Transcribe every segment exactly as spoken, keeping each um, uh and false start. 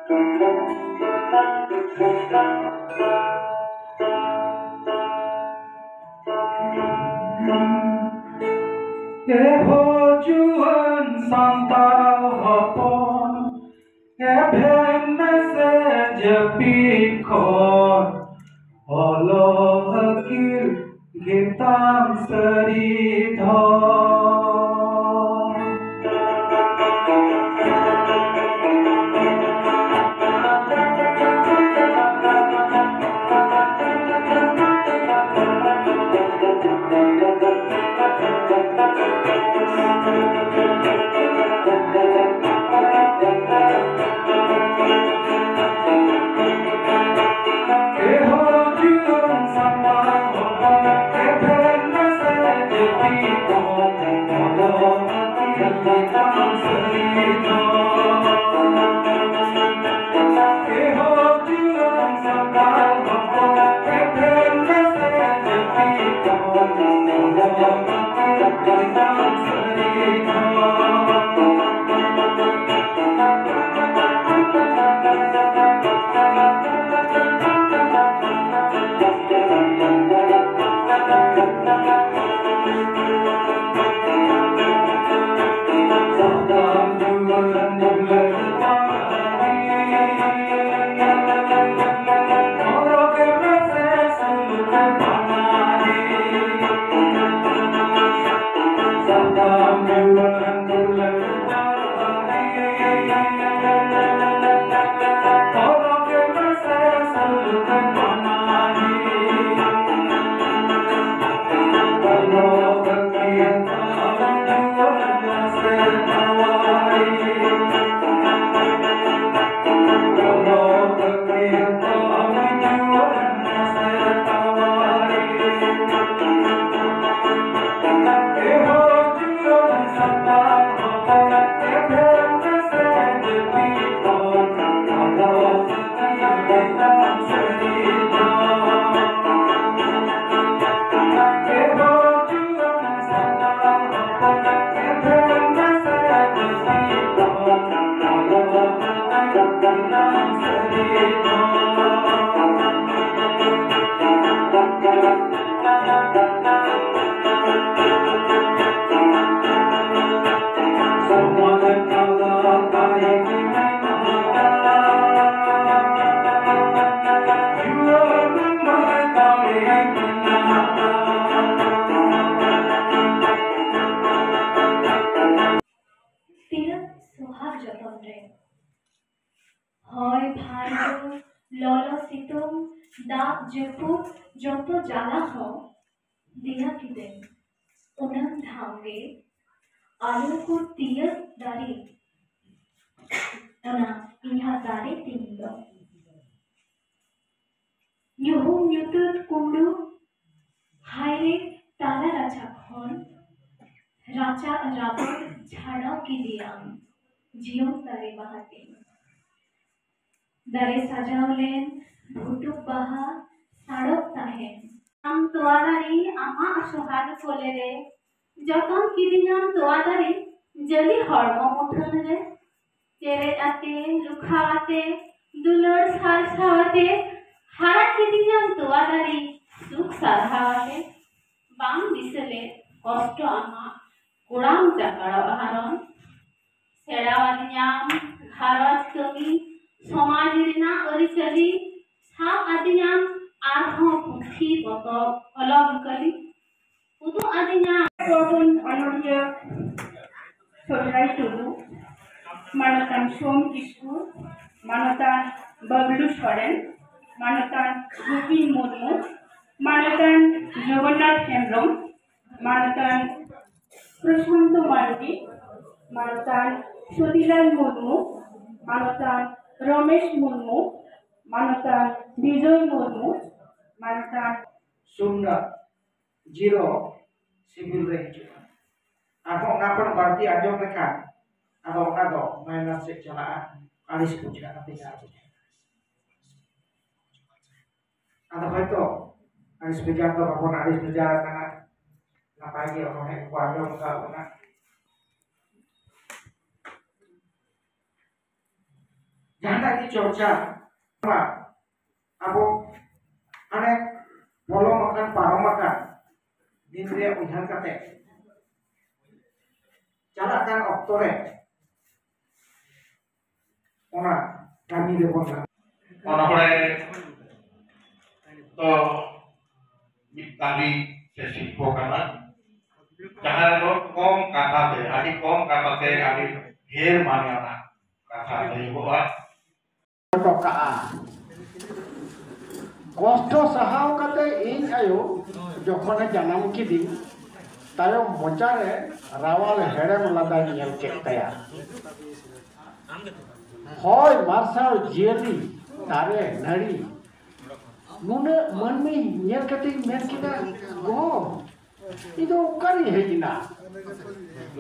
ᱮ ᱦᱚ ᱡᱩᱣᱟᱹᱱ ᱥᱟᱱᱛᱟᱲ ᱦᱚᱯᱚᱱ, ᱮᱵᱷᱮᱱ ᱢᱮᱥᱮ ᱡᱟᱹᱯᱤᱫ ᱠᱷᱚᱱ, ᱚᱞᱚᱜ ᱟᱹᱠᱤᱞ ᱜᱮᱛᱟᱢ ᱥᱟᱹᱨᱤ ᱫᱷᱚᱱ᱾ ᱦᱚᱭ ᱵᱷᱟᱨᱰᱩ, ᱞᱚᱞᱚ ᱥᱤᱛᱩᱝ, ᱫᱟᱜ ᱡᱟᱹᱯᱩᱫ, ᱡᱚᱛᱚ ᱡᱟᱞᱟ ᱦᱚᱸ ᱫᱮᱭᱟ ᱠᱤᱫᱟᱹᱧ᱾ ᱩᱱᱟᱹᱝ ᱫᱷᱟᱣ ᱜᱮ ᱟᱞᱚ ᱠᱚ ᱛᱤᱭᱟᱹᱜ ᱫᱟᱲᱮ, ᱚᱱᱟ ᱤᱧᱟᱹᱜ ᱫᱟᱨᱮ ᱛᱤᱧ ᱫᱚ᱾ ᱧᱩᱦᱩᱢ ᱧᱩᱛᱟᱹᱛ ᱠᱩᱢᱲᱩ, ᱦᱟᱭᱨᱮ ᱛᱟᱞᱟ ᱨᱟᱪᱟ ᱠᱷᱚᱱ ᱨᱟᱪᱟ ᱨᱟᱵᱟᱝ ᱡᱷᱟᱰᱟᱣ ᱠᱮᱫᱮᱭᱟᱢ ᱡᱤᱭᱚᱱ ᱫᱟᱨᱮ ᱵᱟᱦᱟ ᱛᱤᱧ᱾ ᱫᱟᱨᱮ ᱥᱟᱡᱟᱣ ᱞᱮᱱ ᱵᱷᱩᱴᱩᱠ ᱵᱟᱦᱟ ᱥᱟᱲᱚᱜ ᱛᱟᱦᱮᱱ᱾ ᱟᱢ ᱛᱚᱣᱟ ᱫᱟᱨᱮ ᱟᱢᱟᱜ ᱥᱚᱦᱟᱜ ᱠᱚᱞᱮ ᱨᱮ, ᱡᱚᱛᱚᱱ ᱠᱤᱫᱤᱧᱟᱢ ᱛᱚᱣᱟ ᱫᱟᱨᱮ ᱡᱟᱹᱞᱤ ᱦᱚᱲᱢᱚ ᱢᱩᱴᱷᱟᱹᱱ ᱨᱮ᱾ ᱪᱮᱨᱮᱡ ᱟᱛᱮ, ᱞᱩᱠᱷᱟᱣ ᱟᱛᱮ, ᱫᱩᱞᱟᱹᱲ ᱥᱟᱨᱥᱟᱣ ᱟᱛᱮ, ᱦᱟᱨᱟ ᱠᱤᱫᱤᱧᱟᱢ ᱛᱚᱣᱟ ᱫᱟᱨᱮ ᱥᱩᱠ ᱥᱟᱨᱦᱟᱣ ᱟᱛᱮ᱾ ᱵᱟᱝ ᱫᱤᱥᱟᱹ ᱞᱮᱫ ᱠᱚᱥᱴᱚ ᱟᱢᱟᱜ ᱠᱚᱲᱟᱢ ᱪᱟᱠᱟᱲᱚᱜ ᱦᱟᱨᱚᱱ᱾ ᱥᱮᱬᱟᱣᱟᱫᱤᱧᱟᱢ ᱜᱷᱟᱨᱚᱸᱡᱽ ᱠᱟᱹᱢᱤ, ᱥᱚᱢᱟᱡᱽ ᱨᱮᱱᱟᱜ ᱟᱹᱨᱤᱪᱟᱹᱞᱤ, ᱥᱟᱵ ᱟᱹᱫᱤᱧᱟᱢ ᱟᱨᱦᱚᱸ ᱯᱩᱛᱷᱤ ᱯᱚᱛᱚᱵ ᱚᱞᱚᱜ ᱠᱟᱹᱞᱤ, ᱩᱫᱩᱜ ᱟᱹᱫᱤᱧᱟᱢ᱾ ᱟᱵᱚᱨᱮᱱ ᱚᱱᱚᱞᱤᱭᱟᱹ ᱥᱚᱨᱦᱟᱭ ᱴᱩᱰᱩ, ᱢᱟᱱᱚᱛᱟᱱ ᱥᱳᱢ ᱠᱤᱥᱠᱩ, ᱢᱟᱱᱚᱛᱟᱱ ᱵᱟᱵᱞᱩ ᱥᱚᱨᱮᱱ, ᱢᱟᱱᱚᱛᱟᱱ ᱨᱩᱵᱤᱱ ᱢᱩᱨᱢᱩ, ᱢᱟᱱᱚᱛᱟᱱ ᱡᱚᱜᱚᱱᱱᱟᱛᱷ ᱦᱮᱢᱵᱨᱚᱢ, ᱢᱟᱱᱚᱛᱟᱱ ᱯᱨᱚᱥᱟᱱᱛᱚ ᱢᱟᱨᱰᱤ, ᱢᱟᱱᱚᱛᱟᱱ ᱥᱩᱫᱤᱞᱟᱞ ᱢᱩᱨᱢᱩ, ᱢᱟᱱᱚᱛᱟᱱ ᱨᱚᱢᱮᱥ ᱢᱩᱨᱢᱩ, ᱢᱟᱱᱚᱛᱟᱱ ᱵᱤᱡᱚᱭ ᱢᱩᱨᱢᱩ, ᱢᱟᱱᱚᱛᱟᱱ ᱥᱩᱱᱱᱟ ᱡᱤᱨᱳ ᱥᱤᱵᱤᱞ ᱨᱮ ᱦᱤᱡᱩᱜᱼᱟ᱾ ᱟᱨᱦᱚᱸ ᱚᱱᱟ ᱠᱷᱚᱱ ᱵᱟᱹᱲᱛᱤ ᱟᱸᱡᱚᱢ ᱞᱮᱠᱷᱟᱱ ᱟᱫᱚ ᱚᱱᱟ ᱫᱚ ᱢᱟᱭᱱᱟᱥ ᱥᱮᱫ ᱪᱟᱞᱟᱜᱼᱟ, ᱟᱹᱲᱤᱥ ᱵᱩᱡᱷᱟᱹᱜᱼᱟ, ᱵᱮᱡᱟᱨ ᱵᱩᱡᱷᱟᱹᱜᱼᱟ᱾ ᱟᱫᱚ ᱦᱚᱭᱛᱚ ᱟᱹᱲᱤᱥ ᱵᱮᱡᱟᱨ ᱫᱚ ᱵᱟᱵᱚᱱ ᱟᱹᱲᱤᱥ ᱵᱮᱡᱟᱨ ᱟᱠᱟᱱᱟ, ᱱᱟᱯᱟᱭ ᱜᱮ ᱚᱱᱚᱬᱦᱮ ᱠᱚᱠᱚ ᱟᱸᱡᱚᱢ ᱟᱠᱟᱫ ᱵᱚᱱᱟ᱾ ᱡᱟᱦᱟᱱᱟᱜ ᱜᱮ ᱪᱚᱨᱪᱟ, ᱟᱵᱚ ᱦᱟᱱᱮ ᱯᱚᱞᱚᱢ ᱟᱠᱟᱱ, ᱯᱟᱨᱚᱢ ᱟᱠᱟᱱ ᱫᱤᱱ ᱨᱮ ᱩᱭᱦᱟᱹᱨ ᱠᱟᱛᱮ ᱪᱟᱞᱟᱜ ᱠᱟᱱ ᱚᱠᱛᱚ ᱨᱮ ᱚᱱᱟ ᱠᱟᱹᱢᱤ ᱨᱮᱵᱚᱱ ᱞᱟᱜᱟᱜᱼᱟ᱾ ᱚᱱᱚᱬᱦᱮ ᱫᱚ ᱢᱤᱫ ᱠᱟᱹᱢᱤ ᱥᱮ ᱥᱤᱞᱯᱚ ᱠᱟᱱᱟ, ᱡᱟᱦᱟᱸ ᱨᱮᱫᱚ ᱠᱚᱢ ᱠᱟᱛᱷᱟ ᱛᱮ, ᱟᱹᱰᱤ ᱠᱚᱢ ᱠᱟᱛᱷᱟ ᱛᱮ ᱟᱹᱰᱤ ᱰᱷᱮᱨ ᱢᱟᱱᱮ ᱟᱱᱟᱜ ᱠᱟᱛᱷᱟ ᱞᱟᱹᱭᱚᱜᱚᱜᱼᱟ᱾ ᱦᱚᱴᱚ ᱠᱟᱜᱼᱟ᱾ ᱠᱚᱥᱴᱚ ᱥᱟᱦᱟᱣ ᱠᱟᱛᱮ ᱤᱧ ᱟᱭᱳ ᱡᱚᱠᱷᱚᱱᱮ ᱡᱟᱱᱟᱢ ᱠᱤᱫᱤᱧ, ᱛᱟᱭᱚᱢ ᱢᱚᱪᱟᱨᱮ ᱨᱟᱣᱟᱞ ᱦᱮᱲᱮᱢ ᱞᱟᱸᱫᱟᱧ ᱧᱮᱞ ᱠᱮᱫ ᱛᱟᱭᱟ᱾ ᱦᱚᱭ ᱢᱟᱨᱥᱟᱞ, ᱡᱤᱭᱟᱹᱞᱤ, ᱫᱟᱨᱮ ᱱᱟᱹᱲᱤ, ᱱᱩᱱᱟᱹᱜ ᱢᱟᱹᱱᱢᱤ ᱧᱮᱞ ᱠᱟᱛᱮᱧ ᱢᱮᱱ ᱠᱮᱫᱟ, "ᱜᱚ, ᱤᱧ ᱫᱚ ᱚᱠᱟᱨᱤᱧ ᱦᱮᱡ ᱮᱱᱟ?"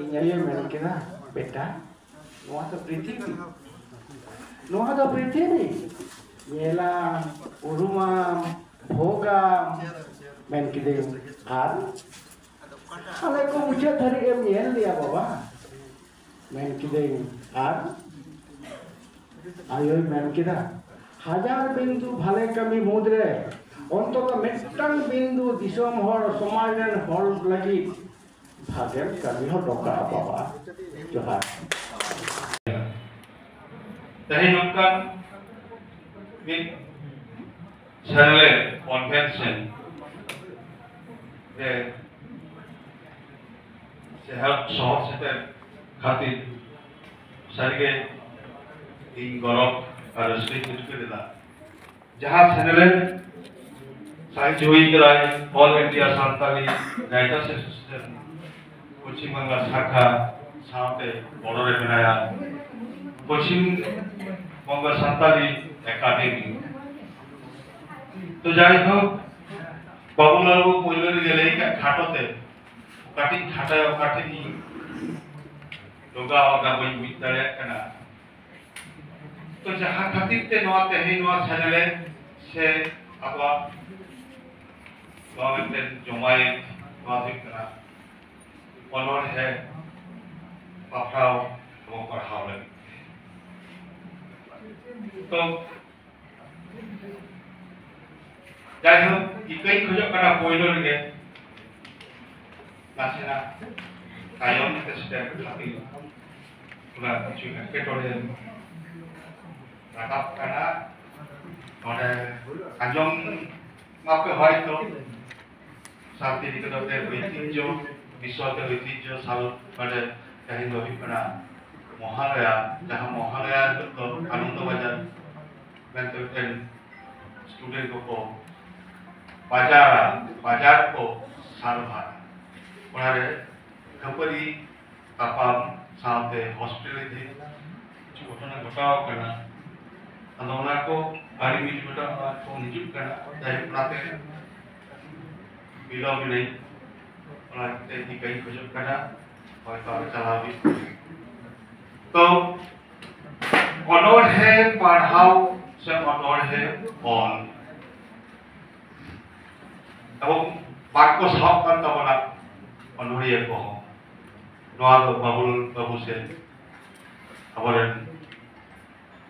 ᱤᱧ ᱟᱭᱳᱭ ᱢᱮᱱ ᱠᱮᱫᱟ, "ᱵᱮᱴᱟ, ᱱᱚᱣᱟ ᱫᱚ ᱯᱨᱤᱛᱷᱤᱵᱤ, ᱱᱚᱣᱟ ᱫᱚ ᱯᱨᱤᱛᱷᱤᱵᱤ, ᱧᱮᱞᱟᱢ, ᱩᱨᱩᱢᱟᱢ, ᱵᱷᱳᱜᱟᱢ᱾" ᱢᱮᱱ ᱠᱤᱫᱟᱹᱧ, "ᱟᱨ ᱟᱞᱮ ᱠᱚ ᱢᱩᱪᱟᱹᱫ ᱫᱷᱟᱹᱨᱤᱡ ᱮᱢ ᱧᱮᱞ ᱞᱮᱭᱟ ᱵᱟᱵᱟ?" ᱢᱮᱱ ᱠᱤᱫᱟᱹᱧ, "ᱟᱨ?" ᱟᱭᱳᱭ ᱢᱮᱱ ᱠᱮᱫᱟ, "ᱦᱟᱡᱟᱨ ᱵᱤᱱᱫᱩ ᱵᱷᱟᱞᱮ ᱠᱟᱹᱢᱤ ᱢᱩᱫᱽᱨᱮ ᱚᱱᱛᱚᱛᱚ ᱢᱤᱫᱴᱟᱝ ᱵᱤᱱᱫᱩ ᱫᱤᱥᱚᱢ ᱦᱚᱲ, ᱥᱚᱢᱟᱡᱽ ᱨᱮᱱ ᱦᱚᱲ ᱞᱟᱹᱜᱤᱫ ᱵᱷᱟᱜᱮᱢ ᱠᱟᱹᱢᱤ ᱦᱚᱴᱚ ᱠᱟᱜᱼᱟ ᱵᱟᱵᱟ᱾" ᱡᱚᱦᱟᱨ᱾ ᱛᱮᱦᱮᱧ ᱱᱚᱝᱠᱟᱱ ᱢᱤᱫ ᱥᱮᱱᱮᱞᱮᱫ ᱠᱚᱱᱵᱷᱮᱱᱥᱚᱱ ᱨᱮ ᱥᱮᱦᱮᱫ ᱥᱚᱦᱚᱨ ᱥᱮᱴᱮᱨ ᱠᱷᱟᱹᱛᱤᱨ ᱥᱟᱹᱨᱤᱜᱮ ᱤᱧ ᱜᱚᱨᱚᱵᱽ ᱟᱨ ᱨᱟᱹᱥᱠᱟᱹᱧ ᱟᱹᱭᱠᱟᱹᱣ ᱮᱫᱟ᱾ ᱡᱟᱦᱟᱸ ᱥᱮᱱᱮᱞᱮᱫ ᱥᱟᱹᱦᱤᱡᱩᱦᱤ ᱠᱮᱫᱟᱭ All India Santali Writers Association Paschim Bangla ᱥᱟᱠᱷᱟ ᱥᱟᱶᱛᱮ ᱵᱚᱲᱚ ᱨᱮ ᱢᱮᱱᱟᱭᱟ ᱯᱚᱪᱷᱤᱢ ᱵᱚᱝᱜᱚ ᱥᱟᱱᱛᱟᱞᱤ ᱮᱠᱟᱰᱮᱢᱤ᱾ ᱛᱚ ᱡᱟᱭᱦᱳᱠ, ᱵᱟᱹᱵᱩᱞᱟᱞ ᱵᱟᱹᱵᱩ ᱯᱳᱭᱞᱳ ᱨᱮᱜᱮ ᱞᱟᱹᱭ ᱠᱟᱜ ᱠᱷᱟᱴᱚ ᱛᱮ, ᱚᱠᱟᱴᱤᱡ ᱠᱷᱟᱴᱚᱭᱟ ᱚᱠᱟᱴᱤᱡ ᱤᱧ ᱰᱚᱜᱟᱣ ᱟᱠᱟᱫᱟ ᱵᱟᱹᱧ ᱵᱩᱡᱽ ᱫᱟᱲᱮᱭᱟᱜ ᱠᱟᱱᱟ᱾ ᱛᱚ ᱡᱟᱦᱟᱸ ᱠᱷᱟᱹᱛᱤᱨ ᱛᱮ ᱱᱚᱣᱟ ᱛᱮᱦᱮᱧ ᱱᱚᱣᱟ ᱥᱮᱱᱮᱞᱮᱫ ᱥᱮ ᱟᱵᱚᱣᱟᱜ ᱱᱚᱣᱟ ᱢᱤᱫᱴᱮᱱ ᱡᱚᱢᱟᱭᱮᱛ ᱱᱚᱣᱟ ᱦᱩᱭᱩᱜ ᱠᱟᱱᱟ ᱚᱱᱚᱬᱦᱮ ᱯᱟᱲᱦᱟᱣ ᱮᱵᱚᱝ ᱯᱟᱲᱦᱟᱣ ᱞᱟᱹᱜᱤᱫ᱾ ᱛᱚ ᱡᱟᱭᱦᱳᱠ, ᱤᱠᱟᱹᱧ ᱠᱷᱚᱡᱚᱜ ᱠᱟᱱᱟ ᱯᱳᱭᱞᱳ ᱨᱮᱜᱮ ᱱᱟᱥᱮᱱᱟᱜ ᱛᱟᱭᱚᱢ ᱛᱮ ᱥᱮᱴᱮᱨ ᱠᱷᱟᱹᱛᱤᱨ ᱚᱱᱟ ᱠᱤᱪᱷᱩ ᱮᱴᱠᱮᱴᱚᱬᱮ ᱨᱟᱠᱟᱵ ᱠᱟᱱᱟ᱾ ᱱᱚᱰᱮ ᱟᱸᱡᱚᱢ ᱢᱟᱯᱮ ᱦᱚᱭᱛᱚ ᱥᱟᱱᱛᱤᱱᱤᱠᱮᱛᱚᱱ ᱨᱮ ᱳᱭᱛᱤᱡᱽᱡᱷᱚ, ᱵᱤᱥᱥᱚ ᱵᱷᱟᱨᱚᱛᱤ ᱳᱭᱛᱤᱡᱽᱡᱷᱚ ᱥᱟᱞ ᱱᱚᱰᱮ ᱛᱮᱦᱮᱧ ᱫᱚ ᱦᱩᱭᱩᱜ ᱠᱟᱱᱟ ᱢᱚᱦᱟᱞᱚᱭᱟ, ᱡᱟᱦᱟᱸ ᱢᱚᱦᱟᱞᱚᱭᱟ ᱦᱤᱞᱳᱜ ᱫᱚ ᱟᱱᱚᱱᱫᱚ ᱵᱟᱡᱟᱨ ᱢᱮᱱᱛᱮ ᱢᱤᱫᱴᱮᱱ ᱥᱴᱩᱰᱮᱱᱴ ᱠᱚᱠᱚ ᱵᱟᱡᱟᱨᱟ, ᱵᱟᱡᱟᱨ ᱠᱚ ᱥᱟᱨᱵᱷᱟᱨᱟ᱾ ᱚᱱᱟᱨᱮ ᱠᱷᱟᱹᱯᱟᱹᱨᱤ ᱛᱟᱯᱟᱢ ᱥᱟᱶᱛᱮ ᱦᱚᱥᱯᱤᱴᱟᱞ ᱨᱮ ᱠᱤᱪᱷᱩ ᱜᱷᱚᱴᱚᱱᱟ ᱜᱷᱚᱴᱟᱣ ᱟᱠᱟᱱᱟ᱾ ᱟᱫᱚ ᱚᱱᱟ ᱠᱚ ᱟᱹᱰᱤ ᱢᱤᱫ ᱜᱷᱚᱴᱚᱱᱟ ᱠᱚ ᱦᱤᱡᱩᱜ ᱠᱟᱱᱟ, ᱡᱟᱭᱦᱳᱠ ᱚᱱᱟᱛᱮ ᱵᱤᱞᱚᱢ ᱮᱱᱟᱹᱧ᱾ ᱚᱱᱟ ᱛᱮ ᱤᱠᱟᱹᱧ ᱠᱷᱚᱡᱚᱜ ᱠᱟᱱᱟ, ᱦᱚᱭᱛᱚ ᱟᱨᱚ ᱪᱟᱞᱟᱣ ᱦᱩᱭᱩᱜ ᱛᱟᱹᱞᱤᱧᱟ᱾ ᱛᱚ ᱚᱱᱚᱬᱦᱮ ᱯᱟᱲᱦᱟᱣ ᱥᱮ ᱚᱱᱚᱬᱦᱮ ᱚᱞ ᱮᱵᱚᱝ ᱵᱟᱠᱚ ᱥᱟᱵ ᱠᱟᱱ ᱛᱟᱵᱚᱱᱟ ᱚᱱᱚᱬᱦᱤᱭᱟᱹ ᱠᱚᱦᱚᱸ᱾ ᱱᱚᱣᱟ ᱫᱚ ᱵᱟᱵᱩᱞ ᱵᱟᱹᱵᱩ ᱥᱮ ᱟᱵᱚᱨᱮᱱ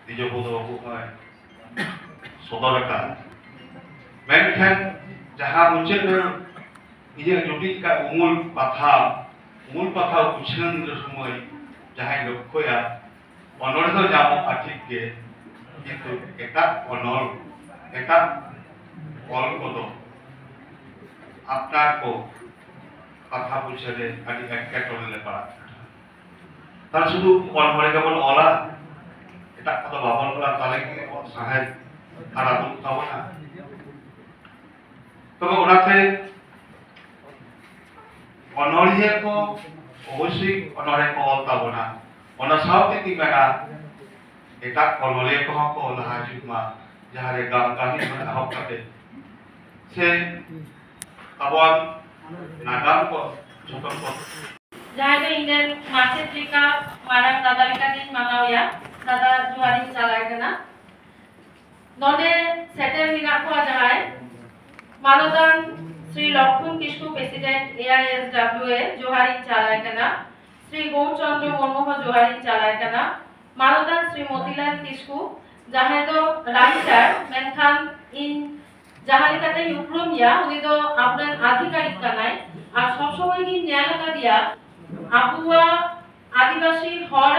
ᱱᱤᱡᱚ ᱵᱚᱫᱷᱩ ᱵᱟᱹᱵᱩ ᱦᱚᱸᱭ ᱥᱚᱫᱚᱨ ᱟᱠᱟᱫ᱾ ᱢᱮᱱᱠᱷᱟᱱ ᱡᱟᱦᱟᱸ ᱢᱩᱪᱟᱹᱫ ᱨᱮ ᱤᱧᱟᱹᱜ ᱡᱩᱴᱤᱡ ᱠᱟᱜ ᱩᱢᱩᱞ ᱯᱟᱛᱷᱟᱢ, ᱩᱢᱩᱞ ᱯᱟᱛᱷᱟᱢ ᱩᱪᱷᱟᱹᱱ ᱥᱚᱢᱚᱭ ᱡᱟᱦᱟᱸᱭ ᱞᱚᱠᱠᱷᱚᱭᱟ, ᱚᱱᱚᱬᱦᱮ ᱫᱚ ᱧᱟᱢᱚᱜᱼᱟ ᱴᱷᱤᱠ ᱜᱮ, ᱠᱤᱱᱛᱩ ᱮᱴᱟᱜ ᱚᱱᱚᱞ, ᱮᱴᱟᱜ ᱚᱞ ᱠᱚᱫᱚ ᱟᱯᱱᱟᱨ ᱠᱚ ᱠᱟᱛᱷᱟ ᱵᱩᱡᱷᱟᱹᱣ ᱨᱮ ᱟᱹᱰᱤ ᱮᱴᱠᱮᱴᱚᱬᱮ ᱞᱮ ᱯᱟᱲᱟᱜ ᱠᱟᱱᱟ᱾ ᱛᱟᱦᱞᱮ ᱥᱩᱫᱷᱩ ᱚᱱᱚᱬᱦᱮ ᱜᱮᱵᱚᱱ ᱚᱞᱟ, ᱮᱴᱟᱜ ᱠᱚᱫᱚ ᱵᱟᱵᱚᱱ ᱚᱞᱟ, ᱛᱟᱦᱞᱮ ᱠᱤ ᱟᱵᱚᱣᱟᱜ ᱥᱟᱶᱦᱮᱫ ᱦᱟᱨᱟ ᱵᱩᱨᱩᱜ ᱛᱟᱵᱚᱱᱟ? ᱛᱚᱵᱮ ᱚᱱᱟᱛᱮ ᱚᱱᱚᱬᱦᱤᱭᱟᱹ ᱠᱚ ᱚᱵᱚᱥᱥᱳᱭ ᱚᱱᱚᱬᱦᱮ ᱠᱚ ᱚᱞ ᱛᱟᱵᱚᱱᱟ᱾ ᱚᱱᱟ ᱥᱟᱶᱛᱮ ᱤᱧ ᱢᱮᱱᱟ, ᱮᱴᱟᱜ ᱚᱱᱚᱞᱤᱭᱟᱹ ᱠᱚᱦᱚᱸ ᱠᱚ ᱞᱟᱦᱟ ᱦᱤᱡᱩᱜ ᱢᱟ, ᱡᱟᱦᱟᱸ ᱨᱮ ᱜᱟᱢ ᱠᱟᱹᱦᱱᱤ ᱠᱷᱚᱱ ᱮᱦᱚᱵ ᱠᱟᱛᱮ ᱥᱮ ᱟᱵᱚᱣᱟᱜ ᱱᱟᱜᱟᱢ ᱠᱚ ᱡᱷᱚᱛᱚ ᱠᱚ ᱡᱟᱦᱟᱸᱭ ᱫᱚ ᱤᱧ ᱨᱮᱱ ᱢᱟᱪᱮᱫ ᱞᱮᱠᱟ, ᱢᱟᱨᱟᱝ ᱫᱟᱫᱟ ᱞᱮᱠᱟᱛᱤᱧ ᱢᱟᱱᱟᱣᱮᱭᱟ᱾ ᱫᱟᱫᱟ, ᱡᱚᱦᱟᱨᱤᱧ ᱪᱟᱞᱟᱭ ᱠᱟᱱᱟ᱾ ᱱᱚᱰᱮ ᱥᱮᱴᱮᱨ ᱢᱮᱱᱟᱜ ᱠᱚᱣᱟ ᱡᱟᱦᱟᱸᱭ, ᱢᱟᱱᱚᱛᱟᱱ Shri Lakhman Kisku, president A I S W A, ᱡᱚᱦᱟᱨᱤᱧ ᱪᱟᱞᱟᱭ ᱠᱟᱱᱟ᱾ ᱥᱨᱤ ᱜᱳᱣᱩᱨ ᱪᱚᱱᱫᱨᱚ ᱢᱩᱨᱢᱩ ᱦᱚᱸ ᱡᱚᱦᱟᱨᱤᱧ ᱪᱟᱞᱟᱭ ᱠᱟᱱᱟ᱾ ᱢᱟᱱᱚᱛᱟᱱ ᱥᱨᱤ ᱢᱚᱛᱤᱞᱟᱞ ᱠᱤᱥᱠᱩ, ᱡᱟᱦᱟᱸᱭ ᱫᱚ ᱨᱟᱭᱴᱟᱨ, ᱢᱮᱱᱠᱷᱟᱱ ᱤᱧ ᱡᱟᱦᱟᱸ ᱞᱮᱠᱟᱛᱮᱧ ᱩᱯᱨᱩᱢᱮᱭᱟ, ᱩᱱᱤ ᱫᱚ ᱟᱵᱚᱨᱮᱱ ᱟᱫᱷᱤᱠᱟᱨᱤᱠ ᱠᱟᱱᱟᱭ᱾ ᱟᱨ ᱥᱚᱵ ᱥᱚᱢᱚᱭ ᱜᱤᱧ ᱧᱮᱞ ᱟᱠᱟᱫᱮᱭᱟ ᱟᱵᱚᱣᱟᱜ ᱟᱹᱫᱤᱵᱟᱹᱥᱤ ᱦᱚᱲ